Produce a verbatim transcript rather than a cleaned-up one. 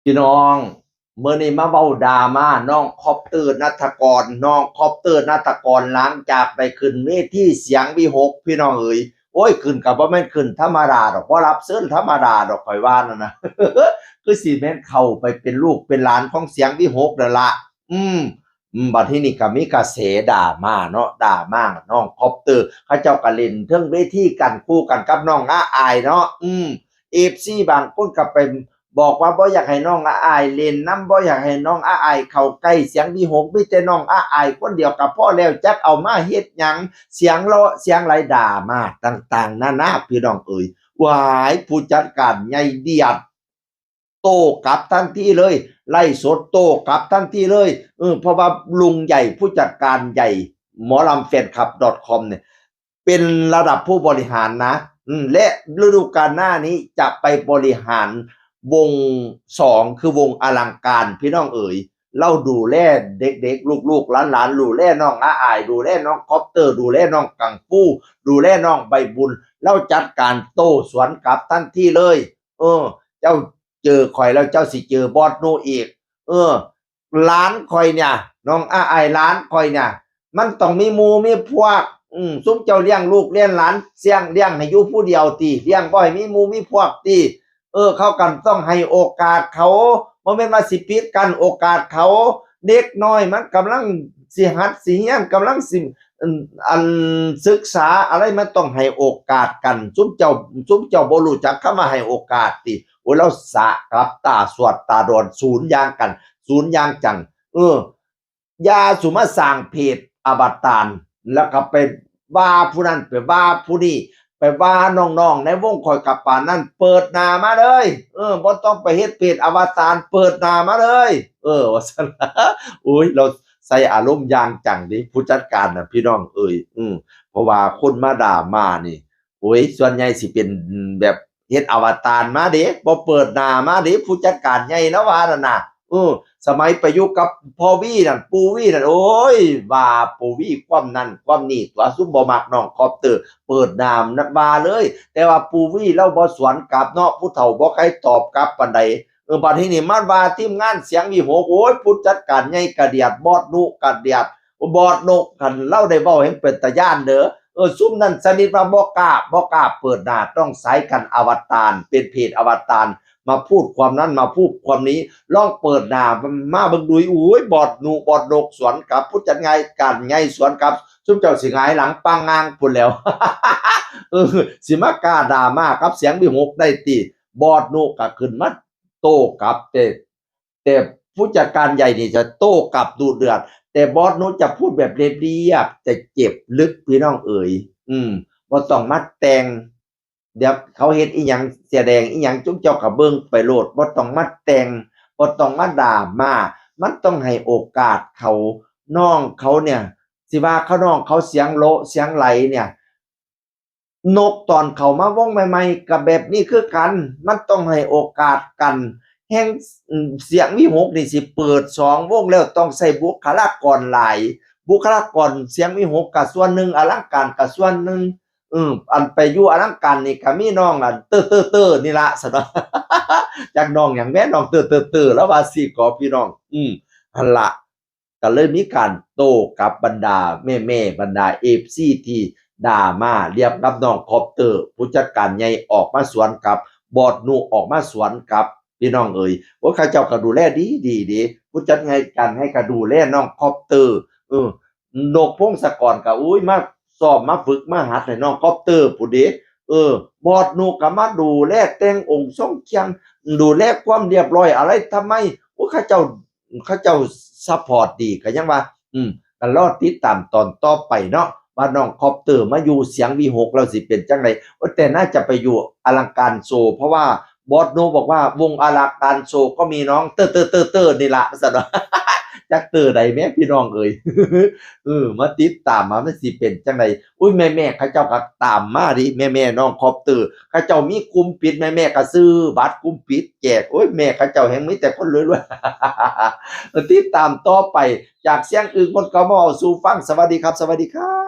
พี่น้อง มื้อนี้มาเว้าดราม่าน้องคอปเตอร์ณัฐกร น้องคอปเตอร์ณัฐกร หลังจากไปขึ้นเวทีเสียงวิหค พี่น้องเอ๋ย โอ้ย ขึ้นก็บ่แม่นขึ้นธรรมดาดอก บ่รับเชิญธรรมดาดอก ข้อยว่านั่นนะ คือสิแม่นเข้าไปเป็นลูกเป็นหลานของเสียงวิหคนั่นละ อืม อืม บัดทีนี้ก็มีกระแสดราม่าเนาะ ดราม่าน้องคอปเตอร์ เขาเจ้าก็เล่นเทิงเวทีกันคู่กันกับน้องอาอายเนาะ อืม เอฟซี บางคนก็ไปบอกว่าบ่อยากให้น้องอาอายเล่นนำ บ่อยากให้น้องอาอายเข้าใกล้เสียงวิหค มีแต่น้องอาอายคนเดียวก็พอแล้ว จักเอามาเฮ็ดหยัง เสียงเลาะเสียงไหล ดราม่าต่างๆ นานา พี่น้องเอ๋ย หวาย ผู้จัดการใหญ่เดียด โต้กลับทันทีเลย ไลฟ์สดโต้กลับทันทีเลย เออ เพราะว่าลุงใหญ่ผู้จัดการใหญ่ หมอลำแฟนคลับ .com เนี่ย เป็นระดับผู้บริหารนะ อืม และฤดูกาลหน้านี้จะไปบริหารวงสอง คือวงอลังการ พี่น้องเอ๋ย เฮาดูแลเด็กๆ ลูกๆ หลานๆ ดูแลน้องอาอาย ดูแลน้องคอปเตอร์ ดูแลน้องกังฟู ดูแลน้องใบบุญ เฮาจัดการโต้สวนกลับทันทีเลย เออ เจ้าเจอข่อยแล้วเจ้าสิเจอบอสโนอีก เออ หลานข่อยเนี่ย น้องอาอาย หลานข่อยเนี่ย มันต้องมีหมู่มีพวก อืม ซุมเจ้าเลี้ยงลูกเลี้ยงหลาน เสี่ยงเลี้ยงให้อยู่ผู้เดียวติ เลี้ยงบ่ให้มีหมู่มีพวกติ เออ เขาก็ต้องให้โอกาสเขา บ่แม่นว่าสิปิดกั้นโอกาสเขา เด็กน้อยมันกำลังสิหัดสิเรียน กำลังสิ อัน อันศึกษาอะไร มันต้องให้โอกาสกัน ซุมเจ้า ซุมเจ้าบ่รู้จักคำว่าให้โอกาสติ โอ้ย เฮาสะกลับตาสวดตาดอน สูนอย่างกัน สูนอย่างจัง เออ อย่าสุมาสร้างเพจอวตาร แล้วก็ไปว่าผู้นั้น ไปว่าผู้นี้ ไปว่าน้องๆ ในวงข่อยกะปานนั้น เปิดหน้ามาเลย เออ บ่ต้องไปเฮ็ดเพจอวตาร เปิดหน้ามาเลย เออ ว่าซั่น โอ้ย เฮาใส่อารมณ์อย่างจังเด้ ผู้จัดการน่ะ พี่น้องเอ๋ย อืม เพราะว่าคนมาดราม่านี่ โอ้ย ส่วนใหญ่สิเป็นแบบเฮ็ดอวตารมาเด้ บ่เปิดหน้ามาเด้ ผู้จัดการใหญ่ลาวว่านั่นน่ะ เออ สมัยไปอยู่กับพ่อวีนั่น ปู่วีนั่น โอ้ย ว่าปู่วีความนั่นความนี่ ตัวซุมบ่มักน้องคอปเตอร์ เปิดหน้าว่าเลย แต่ว่าปู่วีลาวบ่สวนกลับเนาะ ผู้เฒ่าบ่ใครตอบกลับปานใด เออ บัดทีนี้มาว่าทีมงานเสียงวิหค โอ้ย ผู้จัดการใหญ่กะเดียด บอสนุกะเดียด บอสนก คันลาวได้เว้าแฮ่งเป็นตาย้านเด้อ เออ ซุมนั้นสนิทว่าบ่กล้า บ่กล้าเปิดหน้า ต้องใช้กันอวตาร เป็นเพจอวตาร มาพูดความนั้น มาพูดความนี้ ลองเปิดหน้ามาเบิ่งดู โอ้ย บอสนุ บอสนกสวนกลับ ผู้จัดงานการใหญ่สวนกลับ ซุมเจ้าสิหงายหลังปังงางพู้นแหล้ว เออ สิมากล้าดราม่ากับเสียงวิหคได้ติ บอสนุก็ขึ้นมาโต้กลับ แต่ แต่ผู้จัดการใหญ่นี่จะโต้กลับดุเดือด แต่บอสนุจะพูดแบบเรียบๆ แต่เจ็บลึกพี่น้องเอ๋ย อืม บ่ต้องมาแต่ง เดี๋ยวเขาเฮ็ดอีหยังแสดงอีหยัง จุ๊มเจ้าก็เบิ่งไปโลด บ่ต้องมาแต่ง บ่ต้องมาดราม่า มันต้องให้โอกาสเขา น้องเขาเนี่ย สิว่าเขาน้องเขาเสียงโละเสียงไหลเนี่ย นกตอนเข้ามาวงใหม่ๆ ก็แบบนี้คือกัน มันต้องให้โอกาสกัน แฮ่ง อืม เสียงวิหคนี่สิเปิดสองวงแล้ว ต้องใช้บุคลากรหลาย บุคลากรเสียงวิหคก็ส่วนหนึ่ง อลังการก็ส่วนหนึ่ง อืม อันไปอยู่อลังการนี่ก็มีน้องอันเตอร์เตอร์เตอร์นี่ละ สะดอก จักน้องหยังแหม น้องเตอร์เตอร์เตอร์ แล้วว่าสิขอพี่น้อง อืม หั่นละ ก็เลยมีการโต้กลับบรรดาแม่ๆ บรรดาเอฟซีที่ดราม่าเรียบกับน้องคอปเตอร์ ผู้จัดการใหญ่ออกมาสวนกลับ บอสนุออกมาสวนกลับ พี่น้องเอ๋ย โอ้ย เขาเจ้าก็ดูแลดีดีเด้ ผู้จัดงานการให้ก็ดูแลน้องคอปเตอร์ เออ นกพงศกรก็ อุ้ย มาซ้อมมาฝึกมาหัดให้น้องคอปเตอร์พู้นเด้ เออ บอสนุก็มาดูแลแต่งองค์ทรงเครื่อง ดูแลความเรียบร้อยอะไรทำไม โอ้ย เขาเจ้า เขาเจ้าซัพพอร์ตดี ก็ยังว่า อืม ก็รอติดตามตอนต่อไปเนาะ ว่าน้องคอปเตอร์มาอยู่เสียงวิหคแล้วสิเป็นจั่งใด โอ้ย แต่น่าจะไปอยู่อลังการโชว์ เพราะว่าบอสนุบอกว่าวงอลังการโชว์ก็มีน้องเตอร์เตอร์เตอร์เตอร์นี่ละ สะดอก จักเตอร์ใดแหมพี่น้องเอ๋ย เออ มาติดตามว่ามันสิเป็นจั่งใด อุ้ย แม่ๆ เขาเจ้าก็ตามมาดิ แม่ๆ น้องคอปเตอร์ เขาเจ้ามีกลุ่มปิด แม่ๆ ก็ซื้อบัตรกลุ่มปิดแจก โอ้ย แม่เขาเจ้าแฮ่งมีแต่คนรวยๆ ติดตามต่อไป จากเสียงอึ่งคนเก่ามาเว้าสู่ฟัง สวัสดีครับ สวัสดีครับ